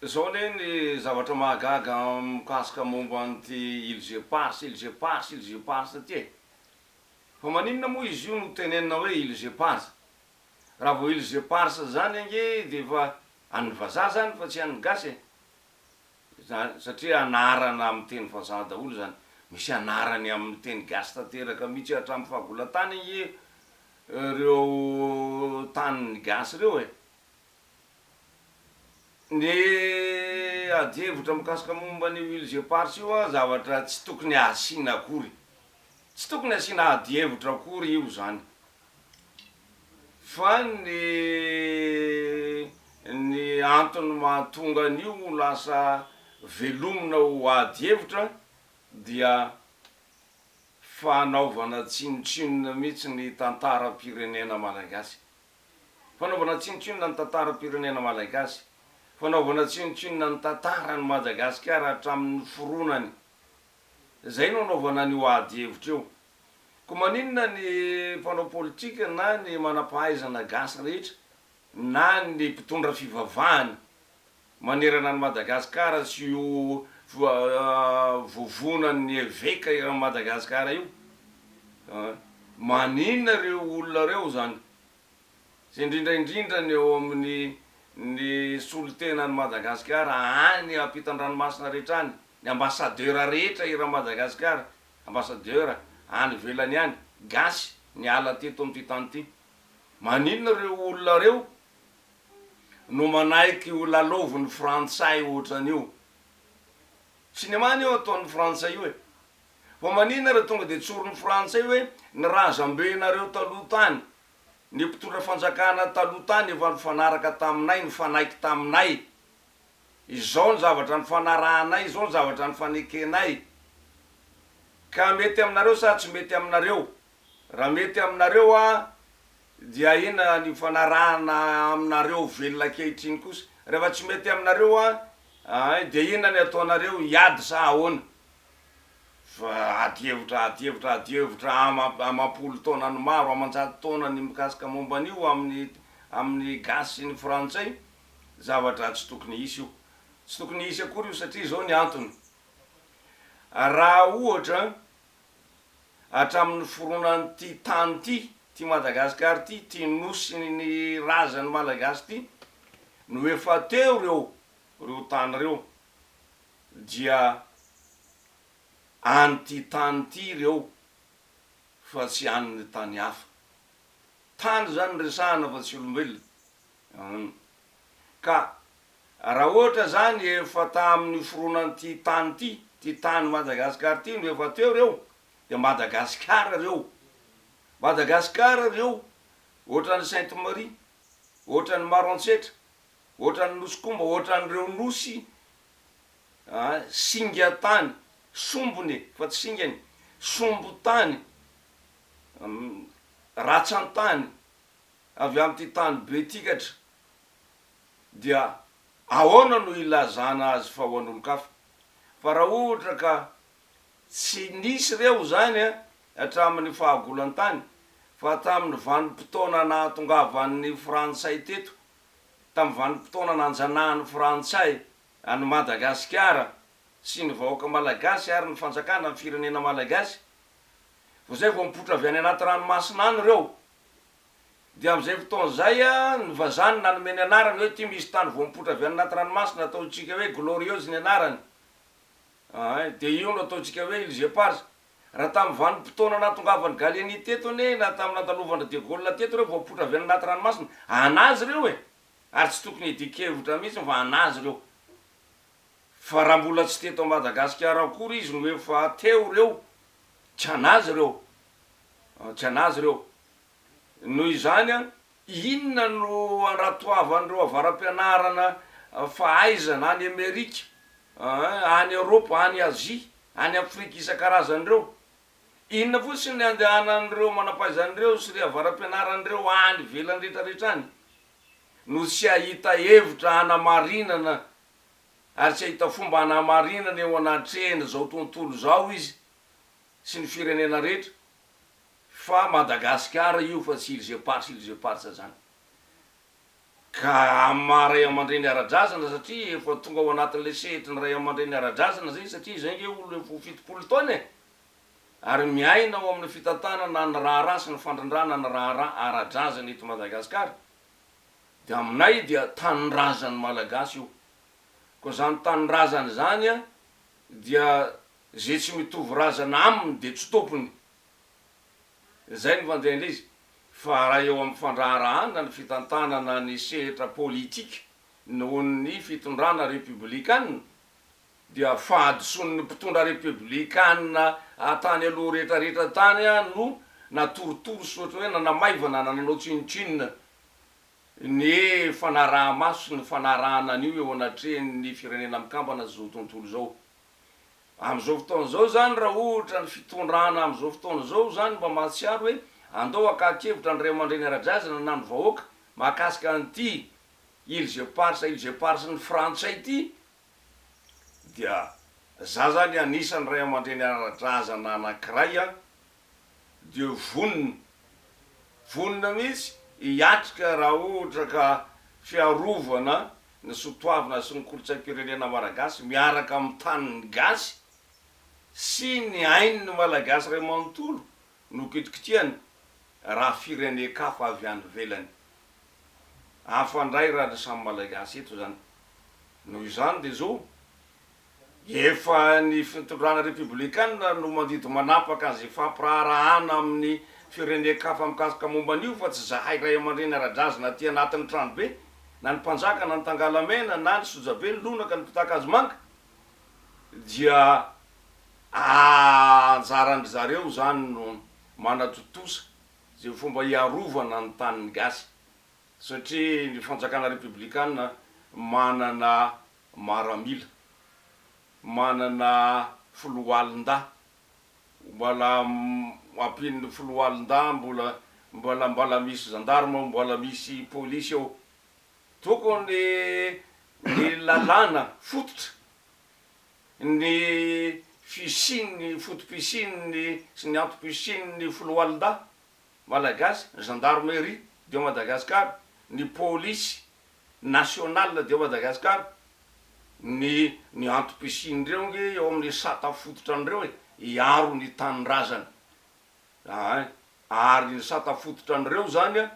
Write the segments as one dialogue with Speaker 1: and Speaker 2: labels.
Speaker 1: Zao anie ny zavatra mahagaga mikasika momba an'ity Îles Éparses, Îles Éparses, Îles Éparses ty e! Fa maninona moa izy io no tenenina hoe Îles Éparses? Raha vao Îles Éparses zany ange dia efa an'ny vazaha zany fa tsy an'ny gasy e! Zany satria anarana amin'ny teny vazaha daholo zany. Misy anarany amin'ny teny gasy tanteraka mihitsy hatramin'ny fahagolan-tany ange ireo tanin'ny gasy ireo e! Ny adihevitra mikasika momba an'io Îles Éparses io an, zavatra tsy tokony hasiana akory. Tsy tokony hasiana adihevitra akory io zany. Fa ny ny antony mahatonga an'io ho lasa velomina ho adihevitra dia fanaovana tsinontsinona mihitsy ny tantaram-pirenena malagasy. Fanaovana tsinontsinona ny tantaram-pirenena malagasy, fanaovana tsinontsinona ny tantaran'i Madagasikara hatramin'ny niforonany. Izay no anaovana an'io ady hevitra io. Koa maninona ny mpanao politika na ny manam-pahaizana gasy rehetra na ny mpitondra fivavahana manerana an'i Madagasikara sy io vovonan'ny eveka eran'i Madagasikara io? Maninona ireo olona ireo izany? Sy indrindra indrindra ny eo amin'ny ny solontenan'i Madagasikara any ampitan-dranomasina rehetra any, ny ambassadeur rehetra eran'i Madagasikara, ambassadeur any ivelany any, gasy niala teto amin'ity tany ity. Maninona ireo olona ireo no manaiky ho lalaovin'ny frantsay ohatran'io? Cinéma anie io ataon'ny frantsay io e! Fa maninona raha tonga dia tsorin'ny frantsay hoe ny razambenareo taloha tany, ny mpitondra fanjakana taloha tany efa nifanaraka taminay, nifanaiky taminay, izao ny zavatra nifanarahanay, izao ny zavatra nifanekenay, ka mety aminareo sa tsy mety aminareo? Raha mety aminareo an, dia inona ny ifanarahana aminareo velona ankehitriny kosa? Rehefa tsy mety aminareo an, dia inona ny ataonareo, hiady sa ahoana? Fa ady hevitra, ady hevitra, ady hevitra ama, amam-polo taonany maro, aman-jato taonany mikasika momba an'io amin'ny, amin'ny gasy sy ny frantsay, zavatra tsy tokony hisy io. Tsy tokony hisy akory io satria izao ny antony, raha ohatra hatramin'ny niforonan'ity tany ity, ity Madagasikara ity, ity nosy ny razan'ny Malagasy ity, no efa teo ireo, ireo tany ireo, dia an'ity tany ity ireo fa tsy an'ny tany hafa. Tany izany no resahana fa tsy olombelona. Hum. Ka raha ohatra izany efa tamin'ny niforonan'ity tany ity, ity tany Madagasikara ity no efa teo ireo, dia Madagasikara ireo. Madagasikara ireo, ohatran'i Sainte Marie, ohatran'i Maroantsetra, ohatran'ny Nosy Komba, ohatran'ireo nosy a, singan-tany, sombiny e, fa tsy singany, sombin-tany, ratsan-tany avy amin'ity tany be tikatra, dia ahoana no ilazana azy fa ho an'olon-kafa? Fa raha ohatra ka tsy nisy ireo izany hatramin'ny fahagolan-tany, fa tamin'ny vanim-potoana nahatongavan'ny Frantsay teto, tamin'ny vanim-potoana nanjanahan'ny Frantsay an'i Madagasikara sy ny vahoaka Malagasy ary ny fanjakana, ny firenena Malagasy, vao izay vao mipoitra avy any anaty ranomasina any ireo, dia amin'izay fotoana izay ny vazaha no nanome ny anarany hoe ity misy tany vao mipoitra avy any anaty ranomasina ataontsika hoe Glorieuse ny anarany, dia io no ataontsika hoe Îles Éparses. Raha tamin'ny vanim-potoana nahatongavan'i Gallieni teto anie na tamin'ny nandalovan-dry De Gaulle teto ireo vao mipoitra avy any anaty ranomasina, an'azy ireo e! Ary tsy tokony hiadian-kevitra mihitsy fa an'azy ireo. Fa raha mbola tsy teto Madagasikara akory izy no efa teo ireo, tsy an'azy ireo, tsy an'azy ireo. Noho izany an, inona no andratoavan'ireo avara-pianarana fahaizana any Amerika, any Eoropa, any Azia, any Afrika isan-karazany ireo? Inona fotsiny ny andehanan'ireo manam-pahaizana ireo sy ireo avara-pianarana ireo any ivelany rehetrarehetra any no tsy hahita hevitra hanamarinana ary tsy hahita fomba hanamarinana eo anatrehan'izao tontolo izao izy sy ny firenena rehetra fa Madagasikara io fa tsy Îles Éparses, Îles Éparses zany. Ka amin'ny maha ray aman-dreny ara-drazana satria efa tonga ao anatin'ilay sehatry ny ray aman-dreny ara-drazana zay satria izay ange olona efa ho 70 taona e! Ary miaina ao amin'ny fitantanana ny raharaha sy ny fandrindrana ny raharaha ara-drazana eto Madagasikara dia aminay dia tanindrazan'ny Malagasy io. Koa izany tanindrazana izany dia ze tsy mitovy razana aminy dia tsy tompony. Izay no fandehan'ilay izy. Fa raha eo amin'ny fandraharahana ny fitantanana ny sehatra politika noho ny fitondrana repoblikana dia fahadisoan'ny mpitondra repoblikana tany aloha rehetra rehetra tany no natoritory sy ohatra hoe nanamaivana na nanao tsinontsinona ny fanaraha-maso sy ny fanarahana an'io eo anatrehan'ny Firenena Mikambana sy izao tontolo izao. Amin'izao fotoana izao izany raha ohatra ny fitondrana amin'izao fotoana izao izany mba mahatsiaro hoe andao haka-kevitra ny ray aman-dreny ara-drazana na ny vahoaka mahakasika an'ity Îles Éparses, Îles Éparses ny frantsay ity dia za zany anisan'ny ray aman-dreny ara-drazana anankiray an, dia vonona, vonona mihitsy hiatrika raha ohatra ka fiarovana ny sotoavina sy ny kolontsaim-pirenena malagasy miaraka amin'ny tanin'ny gasy sy ny ain'ny malagasy iray manontolo no kitikitihana raha firenen-kafa avy any ivelany. Hafa indray raha ny samy malagasy eto izany. Noho izany dia izao, Efa ny fitondrana repoblikanina no mandidy manapaka an'izay fampiraharahana amin'ny firenen-kafa mikasika momba an'io fa tsy zahay ray aman-dreny ara-drazana aty anatin'ny tranobe, na ny mpanjaka na ny tangalamena na ny sojabe, ny lonaka, ny mpitaka-hazomanga dia anjaran-dry zareo izany no manatontosa izay fomba hiarovana ny tanin'ny gasy satria ny fanjakana repoblikanina manana maramila, manana foloalindahy, mbola ampian'ny foloalindahy mbola mbola mbola misy gendarme ao, mbola misy polisy ao. Tokony ny lalàna fototra, ny fisian'ny foto-pisian'ny sy ny antom-pisian'ny foloalindahy malagasy, ny gendarmerie de Madagascar, ny polisy national de Madagascar, ny ny antom-pisian'ireo nge eo amin'ny sata fototra an'ireo e, hiaro ny tanindrazana a, ary ny sata fototra an'ireo zany a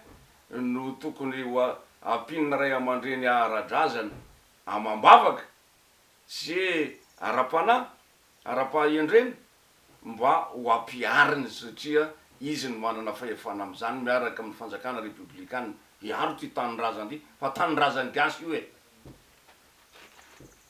Speaker 1: no tokony ho ampian'ny ray aman-dreny ara-drazana amam-bavaka sy ara-panahy, ara-pahendrena mba ho ampihariny satria izy no manana fahefana amin'izany miaraka amin'ny fanjakana repoblikana hiaro ity tanindrazana ity fa tanindrazan'ny gasy io e!